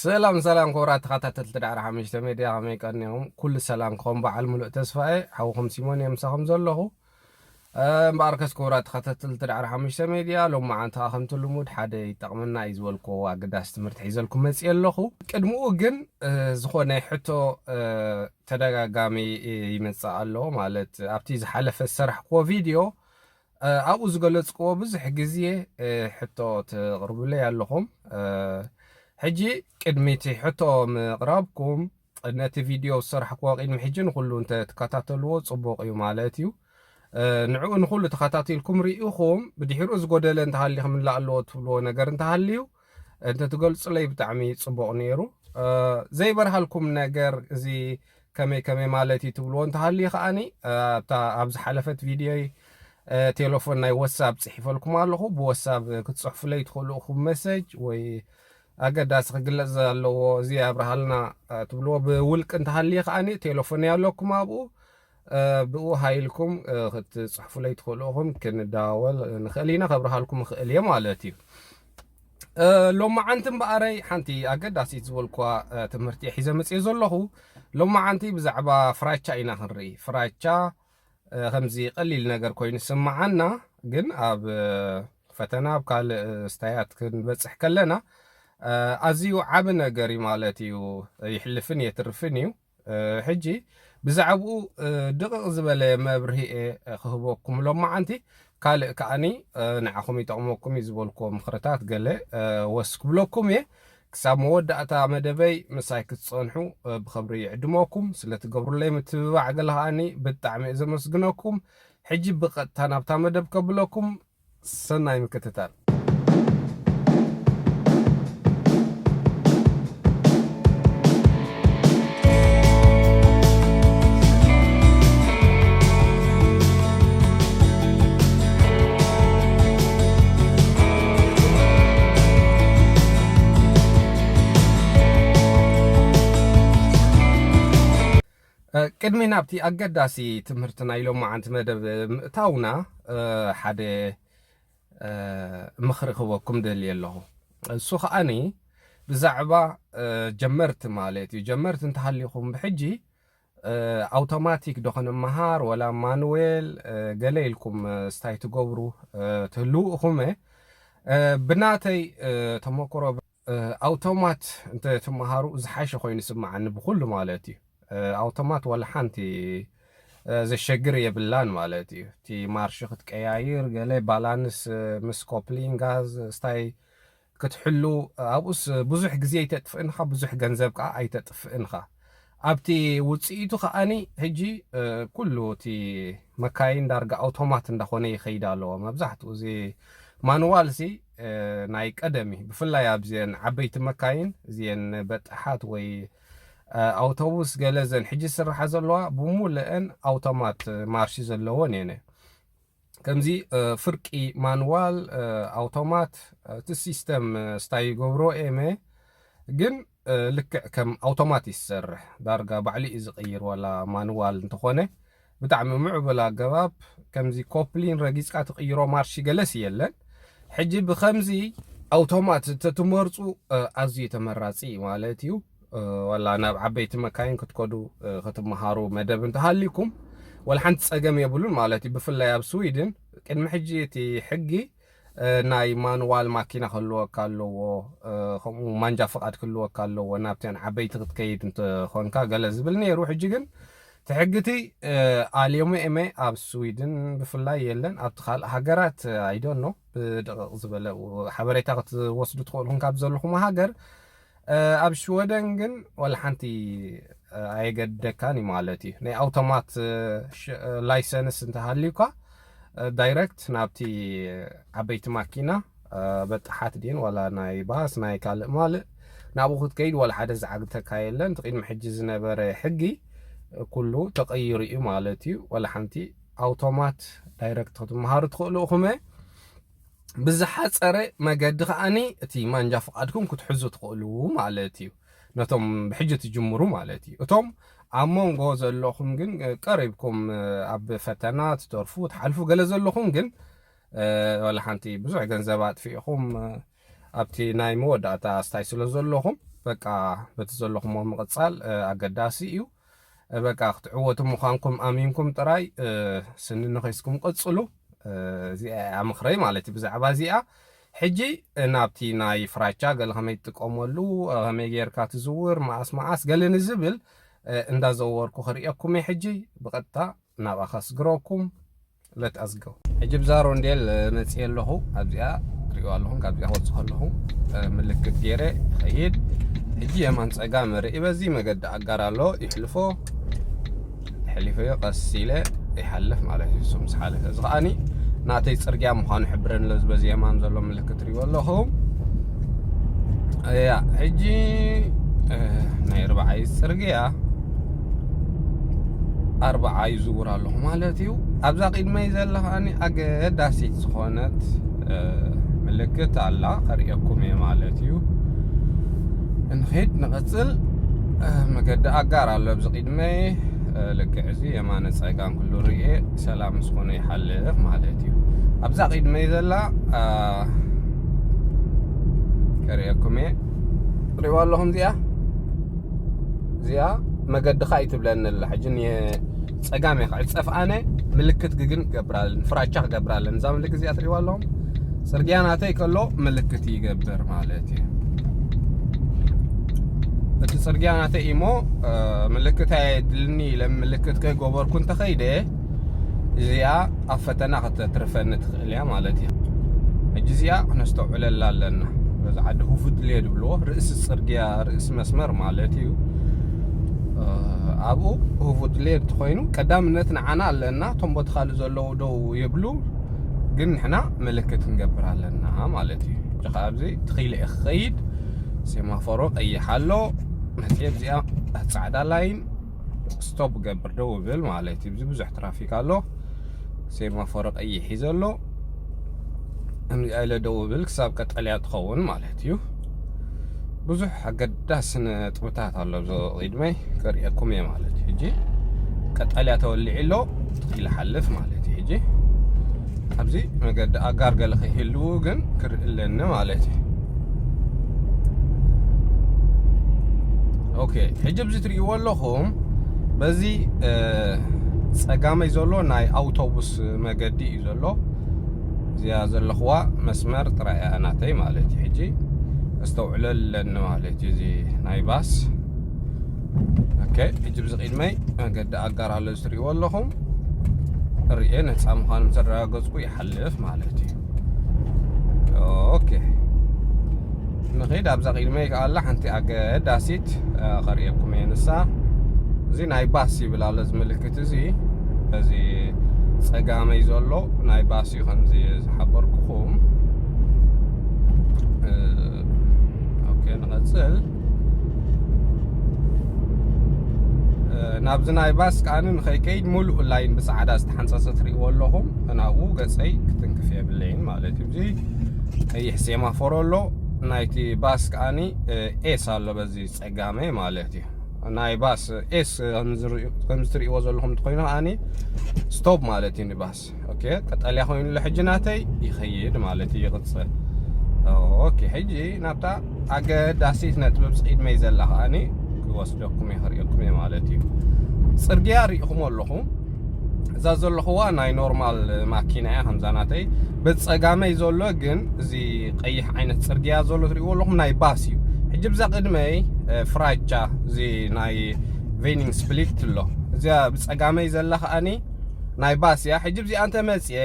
ሰላም ሰላም፣ ክቡራት ተኸታተልቲ ዳዕሮ ሓሙሽተ ሜድያ፣ ከመይ ቀኒኹም? ኩሉ ሰላም ክኾን በዓል ሙሉእ ተስፋ እየ። ሓውኹም ሲሞን እየ ምሳኹም ዘለኹ። እ፣ እምበኣርከስ ክቡራት ተኸታተልቲ ዳዕሮ ሓሙሽተ ሜድያ፣ ሎማዓንቲ ከኣ ከምቲ ልሙድ ሓደ ይጠቕመና እዩ ዝበልክዎ ኣገዳሲ ትምህርቲ ሒዘልኩም መፂእ ኣለኹ። ቅድሚኡ ግን፣ እ፣ ዝኾነ ሕቶ፣ እ፣ ተደጋጋሚ፣ እ፣ ይመጽእ ኣሎ። ማለት ኣብቲ ዝሓለፈ ዝሰራሕክዎ ቪድዮ፣ እ፣ ኣብኡ ዝገለጽክዎ ብዙሕ ግዜ፣ እ፣ ሕቶ ትቕርብለይ ኣለኹም። እ፣ ሕጂ ቅድሚ እቲ ሕቶ ምቕራብኩም ነቲ ቪድዮ ዝሰራሕክዎ ቅድሚ ሕጂ ንኹሉ እንተ ትከታተልዎ ጽቡቕ እዩ ማለት እዩ። እ፣ ንዕኡ ንኹሉ ተኸታቲልኩም ርኢኹም ብድሕሪኡ ዝጎደለ እንተሃልዩ ክምላእ ኣለዎ ትብልዎ ነገር እንተሃልዩ እንተ ትገልጹለይ ብጣዕሚ ጽቡቕ ነይሩ። እ፣ ዘይበርሃልኩም ነገር እዚ ከመይ ከመይ ማለት እዩ ትብልዎ እንተሃልዩ ከኣኒ፣ እ፣ ኣብታ ኣብ ዝሓለፈት ቪድዮይ፣ እ፣ ቴሌፎን ናይ ወሳብ ጽሒፈልኩም ኣለኹ። ብወሳብ ክትጽሕፉለይ ትኽእሉ ኢኹም መሰጅ ወይ ኣገዳሲ ክግለጽ ዘለዎ እዚ ኣብርሃልና፣ እ፣ ትብልዎ ብውልቂ እንተሃልዩ ከኣኒ ቴሌፎን ኣለኩም ኣብኡ። እ፣ ብኡ ሃይልኩም፣ እ፣ ክትጽሕፉለይ ትኽእሉ ኢኹም፣ ክንደዋወል ንኽእል ኢና፣ ከብርሃልኩም እኽእል እየ ማለት እዩ። እ፣ ሎማዓንቲ እምበኣረይ ሓንቲ ኣገዳሲት ዝበልኩዋ፣ እ፣ ትምህርቲ እየ ሒዘ መጽየ ዘለኹ። ሎማዓንቲ ብዛዕባ ፍራቻ ኢና ክንርኢ። ፍራቻ፣ እ፣ ከምዚ ቀሊል ነገር ኮይኑ ይስምዓና፣ ግን ኣብ፣ እ፣ ፈተና ኣብ ካልእ፣ እ፣ ስታያት ክንበጽሕ ከለና፣ እ፣ ኣዝዩ ዓቢ ነገር እዩ ማለት እዩ። ይሕልፍን የትርፍን እዩ። እ፣ ሕጂ ብዛዕባኡ፣ እ፣ ድቕቕ ዝበለ መብርሂ እየ ክህበኩም ሎማዓንቲ። ካልእ ከኣኒ፣ እ፣ ንዓኹም ይጠቕመኩም እዩ ዝበልክዎ ምኽርታት ገለ፣ እ፣ ወስ ክብለኩም እየ። ክሳብ መወዳእታ መደበይ ምሳይ ክትጸንሑ፣ እ፣ ብኽብሪ ይዕድመኩም። ስለ ትገብሩለይ ምትብባዕ ገለ ከኣኒ ብጣዕሚ እየ ዘመስግነኩም። ሕጂ ብቐጥታ ናብታ መደብ ከብለኩም። ሰናይ ምክትታል። እ፣ ቅድሚ ናብቲ ኣገዳሲ ትምህርቲ ናይ ሎማዓንቲ መደብ ምእታውና፣ እ፣ ሓደ፣ እ፣ ምኽሪ ክህበኩም ደልየ ኣለኹ። እሱ ከኣኒ ብዛዕባ፣ እ፣ ጀመርቲ ማለት እዩ። ጀመርቲ እንተሃሊኹም ብሕጂ፣ እ፣ ኣውቶማቲክ ዶ ክንመሃር ወላ ማኑዌል፣ እ፣ ገለ ኢልኩም፣ እ፣ ስታይ ትገብሩ፣ እ፣ ትህልዉ ኢኹም። እ፣ ብናተይ፣ እ፣ ተመክሮ፣ እ፣ ኣውቶማት እንተ ትመሃሩ ዝሓሸ ኮይኑ ይስምዓኒ ብኹሉ ማለት እዩ። እ፣ ኣውቶማት ወላ ሓንቲ፣ እ፣ ዘሸግር የብላን ማለት እዩ። እቲ ማርሽ ክትቀያይር፣ ገለ ባላንስ፣ እ፣ ምስ ኮፕሊንግ ጋዝ ስታይ ክትሕሉ፣ ኣብኡስ ብዙሕ ግዜ ኣይተጥፍእን ኢኻ፣ ብዙሕ ገንዘብ ከኣ ኣይተጥፍእን ኢኻ። ኣብቲ ውጽኢቱ ከኣኒ ሕጂ፣ እ፣ ኩሉ እቲ መካይን ዳርጋ ኣውቶማት እንዳኾነ ይኸይድ ኣለዎ። መብዛሕትኡ እዚ ማኑዋል ሲ፣ እ፣ ናይ ቀደም እዩ። ብፍላይ ኣብዚአን ዓበይቲ መካይን፣ እዚአን በጣሓት ወይ፣ እ፣ ኣውቶቡስ ገለ ዘን ሕጂ ዝስርሓ ዘለዋ ብሙሉአን ኣውቶማት ማርሽ ዘለወን እየን። ከምዚ፣ እ፣ ፍርቂ ማኑዋል፣ እ፣ ኣውቶማት፣ እ፣ እቲ ሲስተም፣ እ፣ ስታይ ይገብሮ ኤመ፣ ግን፣ እ፣ ልክዕ ከም ኣውቶማት እዩ ዝሰርሕ። ዳርጋ ባዕሉ እዩ ዝቕይር፣ ዋላ ማኑዋል እንተኾነ ብጣዕሚ ምዕቡል ኣገባብ ከምዚ ኮፕሊን ረጊጽካ ትቕይሮ ማርሽ ገለስ የለን። ሕጂ ብኸምዚ ኣውቶማት እንተትመርጹ፣ እ፣ ኣዝዩ ተመራጺ እዩ ማለት እዩ። እ፣ ዋላ ናብ ዓበይቲ መካይን ክትከዱ፣ እ፣ ክትመሃሩ መደብ እንተሃሊኩም፣ ዋላ ሓንቲ ጸገም የብሉን ማለት እዩ። ብፍላይ ኣብ ስዊድን ቅድሚ ሕጂ እቲ ሕጊ፣ እ፣ ናይ ማኑዋል ማኪና ክህልወካ ኣለዎ፣ እ፣ ከምኡ ማንጃ ፍቓድ ክህልወካ ኣለዎ፣ ናብተን ዓበይቲ ክትከይድ እንተኾንካ ገለ ዝብል ነይሩ። ሕጂ ግን እቲ ሕጊ እቲ፣ እ፣ ኣልዮሞ ኤመ ኣብ ስዊድን ብፍላይ የለን። ኣብቲ ካልእ ሃገራት፣ እ፣ ኣይዶኖ ብድቕቕ ዝበለ ሓበሬታ ክትወስዱ ትኽእልኹም ካብ ዘለኹም ሃገር። እ፣ ኣብ ሽወደን ግን ዋላ ሓንቲ፣ እ፣ ኣየገድደካን እዩ ማለት እዩ። ናይ ኣውቶማት፣ እ፣ ሽ-፣ እ፣ ላይሰንስ እንተሃልዩካ፣ እ፣ ዳይረክት ናብቲ ዓበይቲ ማኪና፣ እ፣ በጣሓት ድየን ዋላ ናይ ባስ ናይ ካልእ ማልእ ናብኡ ክትከይድ ዋላ ሓደ ዝዓግተካ የለን። እቲ ቅድሚ ሕጂ ዝነበረ ሕጊ፣ እ፣ ኩሉ ተቐይሩ እዩ ማለት እዩ። ዋላ ሓንቲ ኣውቶማት ዳይረክት ክትመሃሩ ትኽእሉ ኢኹም። ብዝሓጸረ መገዲ ከኣኒ እቲ ማንጃ ፍቓድኩም ክትሕዙ ትኽእሉ ማለት እዩ። ነቶም ብሕጂ ትጅምሩ ማለት እዩ። እቶም ኣብ መንጎ ዘለኹም ግን፣ እ፣ ቀሪብኩም፣ እ፣ ኣብ ፈተና ትተርፉ፣ ትሓልፉ ገለ ዘለኹም ግን፣ እ፣ ዋላ ሓንቲ ብዙሕ ገንዘብ ኣጥፊእኹም፣ እ፣ ኣብቲ ናይ መወዳእታ ስታይ ስለ ዘለኹም፣ በቃ በቲ ዘለኹሞ ምቕጻል ኣገዳሲ እዩ። በቃ ክትዕወቱ ምዃንኩም ኣሚንኩም ጥራይ ስኒ ንኺስኩም ቀጽሉ። እዚኣ እያ ምኽረይ ማለት እዩ ብዛዕባ እዚኣ። ሕጂ ናብቲ ናይ ፍራቻ ገለ ከመይ ትጥቀመሉ፣ ከመይ ጌርካ ትዝውር፣ መዓስ መዓስ ገለ ንዝብል እንዳዘወርኩ ክርእየኩም እየ። ሕጂ ብቐጥታ ናብኣ ከስግረኩም። Let us go። ሕጂ ብዛ ሮንዴል መፅየ ኣለኹ። ኣብዚኣ ትሪእዋ ኣለኹም። ካብዚኣ ክወፅእ ከለኹ ምልክት ገይረ ይኸይድ። ሕጂ የማን ፀጋም ርኢ። በዚ መገዲ ኣጋር ኣሎ፣ ይሕልፎ። ሕሊፈዮ ቀስ ኢለ ይሓልፍ ማለት እዩ። እሱ ምስ ሓለፈ፣ እዚ ከዓኒ ናተይ ፅርግያ ምዃኑ ሕብረኒ ኣሎ። እዚ በዚ የማን ዘሎ ምልክት ትሪእዎ ኣለኹም። እያ፣ ሕጂ ናይ ኣርባዓይ ፅርግያ ኣርባዓ ይዝውር ኣለኹ ማለት እዩ። ኣብዛ ቅድመይ ዘላ ከዓኒ ኣገዳሲት ዝኾነት ምልክት ኣላ፣ ከርእየኩም እየ ማለት እዩ። እንኺድ ንቐጽል። መገዲ ኣጋር ኣሎ ኣብዚ ቅድመይ። ልክዕ እዚ የማነ ጸጋም ኩሉ ርእየ ሰላም ምስ ኮነ ይሓልፍ ማለት እዩ። ኣብዛ ቅድመይ ዘላ ከርእየኩም እየ። ሪእዋ ኣለኹም እዚኣ እዚኣ መገድኻ እዩ ትብለኒ ኣላ። ሕጂ ጸጋም እየ ክዕጸፍ ኣነ ምልክት ግግን ክገብራለን ፍራቻ ክገብራለን። እዛ ምልክት እዚኣ ትሪእዋ ኣለኹም። ጽርግያ ናተይ ከሎ ምልክት ይገብር ማለት እዩ። እቲ ጽርግያ ናተይ እሞ ምልክት ኣየድልኒ ኢለ ምልክት ከይገበርኩ እንተኸይደ እዚኣ ኣብ ፈተና ከተትርፈኒ ትኽእል እያ ማለት እዩ። ሕጂ እዚኣ ክነስተውዕለላ ኣለና። በዚ ዓዲ ሁፉት ሌድ ብልዎ ርእሲ ጽርግያ ርእሲ መስመር ማለት እዩ። ኣብኡ ሁፉት ሌድ ተኾይኑ ቀዳምነት ንዓና ኣለና። እቶም ቦቲ ካልእ ዘለዉ ደው ይብሉ፣ ግን ንሕና ምልክት ክንገብር ኣለና ማለት እዩ። እዚ ከዓ ኣብዚ ትኽኢለ እየ ክኸይድ። ሴማፎሮ ቀይሕ ኣሎ። መፅየ እዚኣ ፃዕዳ ላይን ስቶፕ ገብር ደው ብል ማለት እዩ። እዚ ብዙሕ ትራፊክ ኣሎ። ሴማፎሮ ቀይሕ እዩ ዘሎ። እዚኣ ኢለ ደው ብል ክሳብ ቀጠልያ ትኸውን ማለት እዩ። ብዙሕ ኣገዳሲ ነጥብታት ኣሎ ኣብዚ ቅድመይ ከርእየኩም እየ ማለት እዩ። ሕጂ ቀጠልያ ተወሊዑ ኣሎ፣ ኢለ ሓልፍ ማለት እዩ። ሕጂ ኣብዚ መገዲ ኣጋር ገለ ከይህልዉ ግን ክርኢ ኣለኒ ማለት እዩ። ኦኬ፣ ሕጂ ኣብዚ ትርእይዎ ኣለኹም በዚ ጸጋመይ ዘሎ ናይ ኣውቶቡስ መገዲ እዩ ዘሎ። እዚኣ ዘለኽዋ መስመር ጥራይ እያ ናተይ ማለት እዩ። ሕጂ ኣስተውዕሎ ኣለኒ ማለት እዩ። እዚ ናይ ባስ ኦኬ፣ ሕጂ ብዚ ቅድመይ መገዲ ኣጋር ኣሎ እዚ ትርእይዎ ኣለኹም። ርእየ ነፃ ምዃኑ ምስ ኣረጋገፅኩ ይሓልፍ ማለት እዩ። ኦኬ፣ ንኸይድ ኣብዛ ቅድመይ ከኣላ ሓንቲ ኣገዳሲት ከርእየኩም እየ። ንሳ እዚ ናይ ባስ ይብል ኣሎ እዚ ምልክት እዚ በዚ ጸጋመይ ዘሎ ናይ ባስ እዩ ከምዚ ዝሓበርኩኹም። ኦኬ፣ ንቐፅል። ናብዚ ናይ ባስ ከዓኒ ንኸይከይድ ሙሉእ ላይን ብፃዕዳ ዝተሓንፀሰ ትርእይዎ ኣለኹም። ናብኡ ገፀይ ክትንክፍ የብለይን ማለት እዩ። እዚ ቀይሕ ሴማፎሮ ኣሎ። ናይቲ ባስ ከዓኒ ኤስ ኣሎ በዚ ጸጋመይ ማለት እዩ። ናይ ባስ ኤስ ከምዚ ትርእይዎ ዘለኹም እንተኾይኑ ከዓኒ ስቶፕ ማለት እዩ ንባስ። ኦኬ፣ ቀጠልያ ኮይኑሎ ሕጂ ናተይ ይኸይድ ማለት እዩ፣ ይቕጽል። ኦኬ፣ ሕጂ ናብታ ኣገዳሲት ነጥቢ ኣብዚ ቅድመይ ዘላ ከዓኒ ክወስደኩም እየ፣ ከርእየኩም እየ ማለት እዩ። ጽርግያ ርኢኹሞ ኣለኹም። እዛ ዘለኹዋ ናይ ኖርማል ማኪና እያ፣ ከምዛ ናተይ። ብጸጋመይ ዘሎ ግን እዚ ቀይሕ ዓይነት ጽርግያ ዘሎ ትርእይዎ ኣለኹም ናይ ባስ እዩ። ሕጂ ብዛ ቅድመይ ፍራቻ እዚ ናይ ቬኒንግ ስፕሊት ኣሎ። እዚኣ ብጸጋመይ ዘላ ከዓኒ ናይ ባስ እያ። ሕጂ ብዚኣ እንተ መጽየ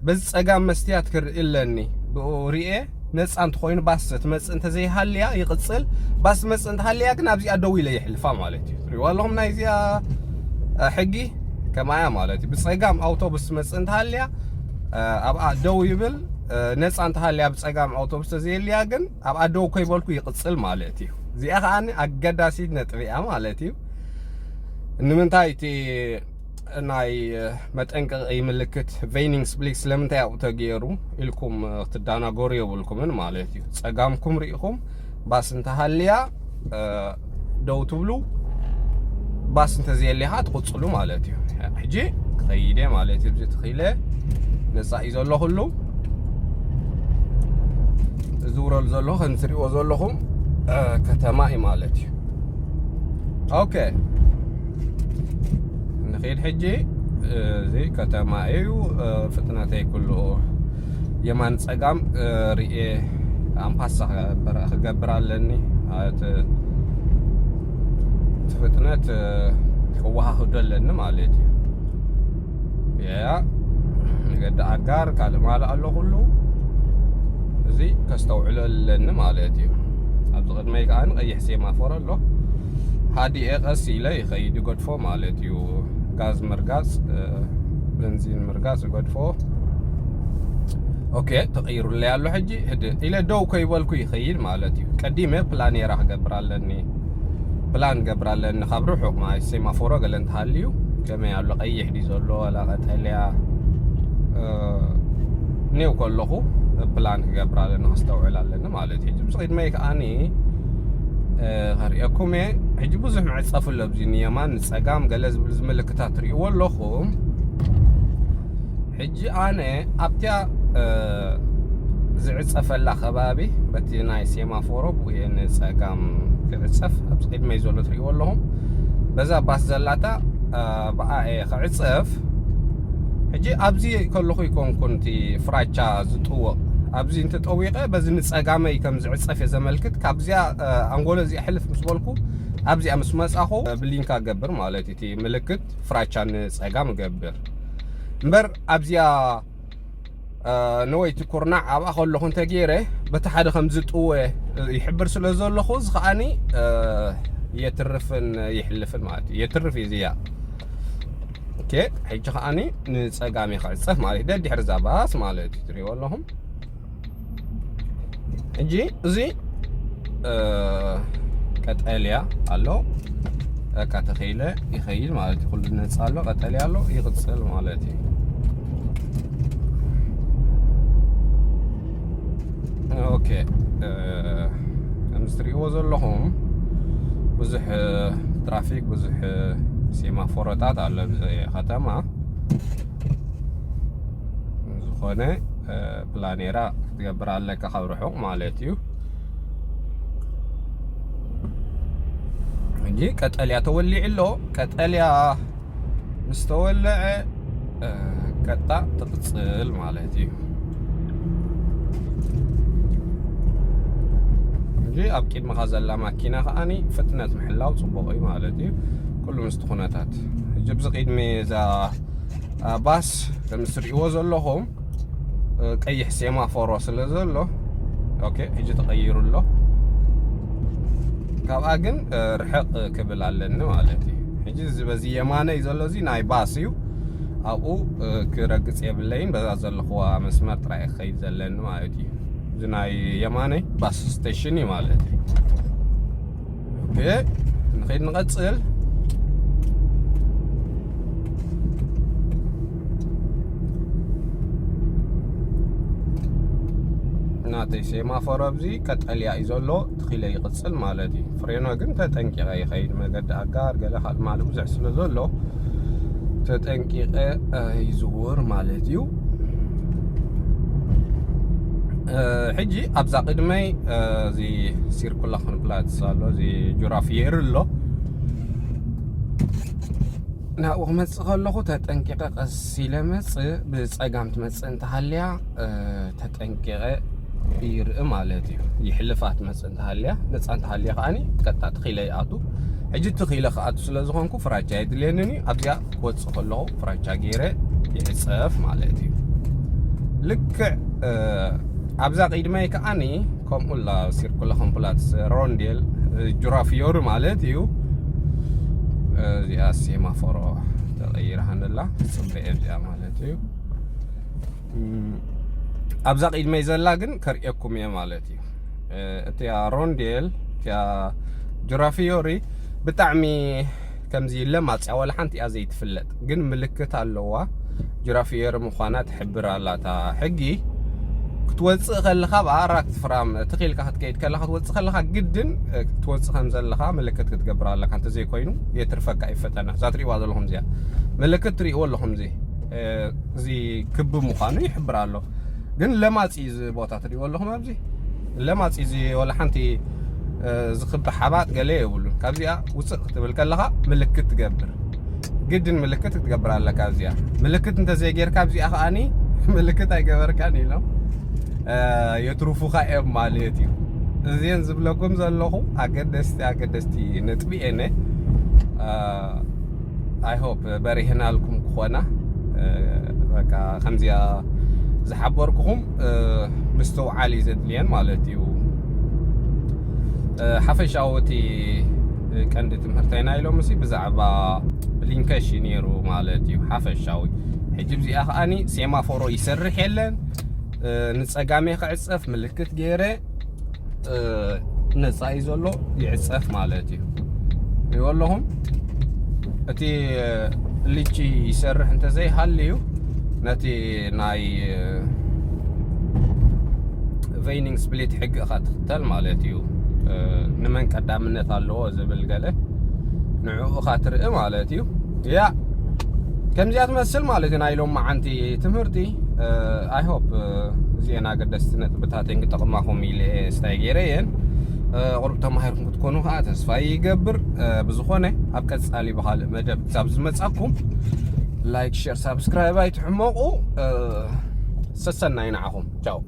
በዚ ጸጋም መስትያት ክርኢ ኣለኒ። ብኡ ርኤ ነጻ እንተኾይኑ ባስ ትመጽእ እንተዘይሃልያ ይቕጽል። ባስ ትመጽእ እንተሃልያ ግን ኣብዚኣ ደው ኢለ ይሕልፋ ማለት እዩ። ትሪእዋ ኣለኹም ናይ እዚኣ ሕጊ ከማያ ማለት እዩ። ብጸጋም ኣውቶቡስ ትመጽእ እንተሃልያ ኣብኣ ደው ይብል። ነጻ እንተሃልያ ብጸጋም ኣውቶቡስ ተዘየልያ ግን ኣብኣ ደው ኮይበልኩ ይቕጽል ማለት እዩ። እዚኣ ከዓኒ ኣገዳሲት ነጥቢ እያ ማለት እዩ። ንምንታይ እቲ ናይ መጠንቀቒ ምልክት ቬኒንግ ስፕሊት ስለምንታይ ኣብኡ ተገይሩ ኢልኩም ክትደናገሩ የብልኩምን ማለት እዩ። ጸጋምኩም ርኢኹም ባስ እንተሃልያ ደው ትብሉ፣ ባስ እንተዘየልያ ከዓ ትቕጽሉ ማለት እዩ። ሕጂ ክኸይደ ማለት እዩ። እዚ ትኽኢለ ነፃ እዩ ዘሎ ኩሉ። ዝውረሉ ዘሎ ከም ትሪእዎ ዘለኹም ከተማ እዩ ማለት እዩ። ኦኬ፣ ንኸይድ ሕጂ። እዚ ከተማ እዩ። ፍጥነተይ ኩሉ የማን ጸጋም ርኤ ኣምፓሳ ክገብር ኣለኒ። እቲ ፍጥነት ክወሃህዶ ኣለኒ ማለት እዩ። ያ መገዲ ኣጋር ካልእ ማልእ ኣሎ ኩሉ። እዚ ከስተውዕሎ ኣለኒ ማለት እዩ። ኣብዚ ቅድመይ ከኣ ቀይሕ ሴማፎር ኣሎ። ሃዲኤ ቀስ ኢለ ይኸይድ ይገድፎ ማለት እዩ። ጋዝ ምርጋጽ፣ በንዚን ምርጋጽ ይገድፎ። ኦኬ፣ ተቐይሩለይ ኣሎ። ሕጂ ህድእ ኢለ ደው ከይበልኩ ይኸይድ ማለት እዩ። ቀዲመ ፕላን የራ ክገብር ኣለኒ። ፕላን ገብር ኣለኒ። ካብ ርሑቕ ማለት ሴማፎሮ ገለ እንተሃልዩ ከመይ ኣሎ፣ ቀይሕ ድዩ ዘሎ ዋላ ቀጠልያ፣ ኔው ከለኹ ፕላን ክገብር ኣለኒ፣ ከስተውዕል ኣለኒ ማለት እዩ። ሕጂ ምስ ቅድመይ ከኣኒ ከርእየኩም እየ። ሕጂ ብዙሕ መዕጸፊ ኣሎ፣ ኣብዚ ንየማን ንጸጋም ገለ ዝብል ምልክታት ትርእይዎ ኣለኹም። ሕጂ ኣነ ኣብቲያ ዝዕጸፈላ ከባቢ በቲ ናይ ሴማፎሮ ብኡ ንጸጋም ክዕጸፍ ኣብዚ ቅድመይ ዘሎ ትርእይዎ ኣለኹም። በዛ ባስ ዘላታ ብኣ እየ ክዕጸፍ። ሕጂ ኣብዚ ከለኹ ይኮንኩን እቲ ፍራቻ ዝጥወቕ። ኣብዚ እንተጠዊቐ በዚ ንጸጋመይ ከም ዝዕጸፍ እየ ዘመልክት። ካብዚኣ ኣንጎሎ እዚኣ ሕልፍ ምስ በልኩ ኣብዚኣ ምስ መጻኹ ብሊንካ ገብር ማለት እዩ። እቲ ምልክት ፍራቻ ንጸጋም ገብር እምበር ኣብዚኣ ነወይቲ ኩርናዕ ኣብኣ ከለኹ እንተገይረ በቲ ሓደ ከም ዝጥወ ይሕብር ስለ ዘለኹ እዚ ከዓኒ የትርፍን ይሕልፍን ማለት እዩ። የትርፍ እዩ እዚኣ። ኦኬ፣ ሕጂ ከዓኒ ንጸጋም ክዕጸፍ ማለት እዩ። ደድሕሪ እዛ ባስ ማለት እዩ። ትሪእዎ ኣለኹም። ሕጂ እዚ ቀጠልያ ኣሎ። በቃ ተኸይለ ይኸይድ ማለት እዩ። ኩሉ ነጻ ኣሎ፣ ቀጠልያ ኣሎ፣ ይቕጽል ማለት እዩ። ኦኬ፣ ከምዚ ትርእይዎ ዘለኹም ብዙሕ ትራፊክ፣ ብዙሕ ሴማፎሮታት ኣሎ ኣብዚ ከተማ። ዝኾነ ፕላኔራ ክትገብር ኣለካ ካብ ርሑቕ ማለት እዩ። እንጂ ቀጠልያ ተወሊዑ ኣሎ። ቀጠልያ ምስ ተወለዐ ቀጣ ትቕጽል ማለት እዩ። እንጂ ኣብ ቅድመኻ ዘላ ማኪና ከዓኒ ፍጥነት ምሕላው ጽቡቕ እዩ ማለት እዩ። ኩሉ ምስቲ ኩነታት ሕጂ ብዚ ቅድሚ እዛ ባስ ከም እትርእይዎ ዘለኹም ቀይሕ ሴማፎሮ ስለ ዘሎ፣ ኦኬ፣ ሕጂ ተቐይሩ ኣሎ። ካብኣ ግን ርሕቕ ክብል ኣለኒ ማለት እዩ። ሕጂ እዚ በዚ የማነይ ዘሎ እዚ ናይ ባስ እዩ። ኣብኡ ክረግጽ የብለይን። በዛ ዘለኽዋ መስመር ጥራይ ክኸይድ ዘለኒ ማለት እዩ። እዚ ናይ የማነይ ባስ ስቴሽን እዩ ማለት እዩ። ኦኬ፣ ንኸይድ ንቐጽል። ናተይ ሴማፎር ኣብዚ ቀጠልያ እዩ ዘሎ፣ ትኺለ ይቕጽል ማለት እዩ። ፍሬኖ ግን ተጠንቂቐ ይኸይድ፣ መገዲ ኣጋር ገለ ካልእ ማል ብዙሕ ስለ ዘሎ ተጠንቂቐ ይዝውር ማለት እዩ። ሕጂ ኣብዛ ቅድመይ እዚ ሲርኩላ ኮንፕላትስ ኣሎ፣ እዚ ጁራፊየር ኣሎ። ናብኡ ክመጽእ ከለኹ ተጠንቂቐ ቀስ ኢለ መጽእ። ብጸጋም ትመጽእ እንተሃልያ ተጠንቂቐ ይርኢ ማለት እዩ። ይሕልፋ ትመጽእ እንተሃልያ፣ ነጻ እንተሃልያ ከዓኒ ቀጥታ ትኺለ ይኣቱ። ሕጂ ትኺለ ክኣቱ ስለ ዝኾንኩ ፍራቻ የድልየንን እዩ። ኣብዚኣ ክወጽእ ከለኹ ፍራቻ ገይረ ይዕጸፍ ማለት እዩ። ልክዕ ኣብዛ ቅድመይ ከዓኒ ከምኡ ላ ሲርኩላ ኮምፕላትስ ሮንዴል ጁራፊዮሪ ማለት እዩ። እዚኣ ሴማፎሮ ተቐይራ ሃንላ ትጽበየ እዚኣ ማለት እዩ። ኣብዛ ቅድመይ ዘላ ግን ከርእየኩም እየ ማለት እዩ። እቲያ ሮንዴል፣ እቲያ ጁራፊዮሪ ብጣዕሚ ከምዚ ለማጽያ ዋላ ሓንቲ እያ ዘይትፍለጥ፣ ግን ምልክት ኣለዋ። ጁራፊዮሪ ምዃና ትሕብር ኣላ እታ ሕጊ። ክትወጽእ ከለኻ ብኣራት ፍራም ትኺልካ ክትከይድ ከለኻ፣ ክትወጽእ ከለኻ ግድን ክትወጽእ ከም ዘለኻ ምልክት ክትገብር ኣለካ። እንተዘይኮይኑ የትርፈካ እዩ ፈተና። እዛ ትርእይዋ ዘለኹም እዚኣ ምልክት ትርእይዎ ኣለኹም። እዚ እዚ ክቢ ምዃኑ ይሕብር ኣሎ። ግን ለማጺ እዚ ቦታ ትርእይዎ ኣለኹም ኣብዚ ለማጺ እዚ ዋላ ሓንቲ ዝኽቢ ሓባጥ ገለ የብሉን። ካብዚኣ ውፅእ ክትብል ከለኻ ምልክት ትገብር፣ ግድን ምልክት ክትገብር ኣለካ። ኣብዚኣ ምልክት እንተዘይጌርካ ኣብዚኣ ከኣኒ ምልክት ኣይገበርካን ኢሎም የትርፉኻ እዮም ማለት እዩ። እዚን ዝብለኩም ዘለኹ ኣገደስቲ ኣገደስቲ ነጥቢ እየን። I hope በሪህናልኩም ክኾና። በቃ ከምዚኣ ዝሓበርኩኹም ምስትውዓል እዩ ዘድልየን ማለት እዩ። ሓፈሻዊ እቲ ቀንዲ ትምህርተይና ኢሎም ሲ ብዛዕባ ብሊንከሽ እዩ ነይሩ ማለት እዩ። ሓፈሻዊ ሕጂ እዚኣ ከኣኒ ሴማፎሮ ይሰርሕ የለን። ንፀጋሜ ክዕፀፍ ምልክት ገይረ ነፃ እዩ ዘሎ፣ ይዕፀፍ ማለት እዩ። ይወለኹም እቲ ልቺ ይሰርሕ እንተዘይሃልዩ ነቲ ናይ ቬይኒንግ ስፕሊት ሕጊ እኻ ትኽተል ማለት እዩ። ንመን ቀዳምነት ኣለዎ ዝብል ገለ ንዕኡ እኻ ትርኢ ማለት እዩ። ያ ከምዚኣ ትመስል ማለት እዩ ናይ ሎም መዓንቲ ትምህርቲ። I hope እዚአን ኣገደስቲ ነጥብታተን ክጠቕማኹም ኢለ ስታይ ገይረ እየን። ቁሩብ ተማሂርኩም ክትኮኑ ከዓ ተስፋ ይገብር። ብዝኾነ ኣብ ቀፃሊ ብካልእ መደብ ክሳብ ዝመፃኩም ላይክ፣ ሼር፣ ሳብስክራይብ ኣይትሕመቑ። ሰሰናይ ንዓኹም። ቻው።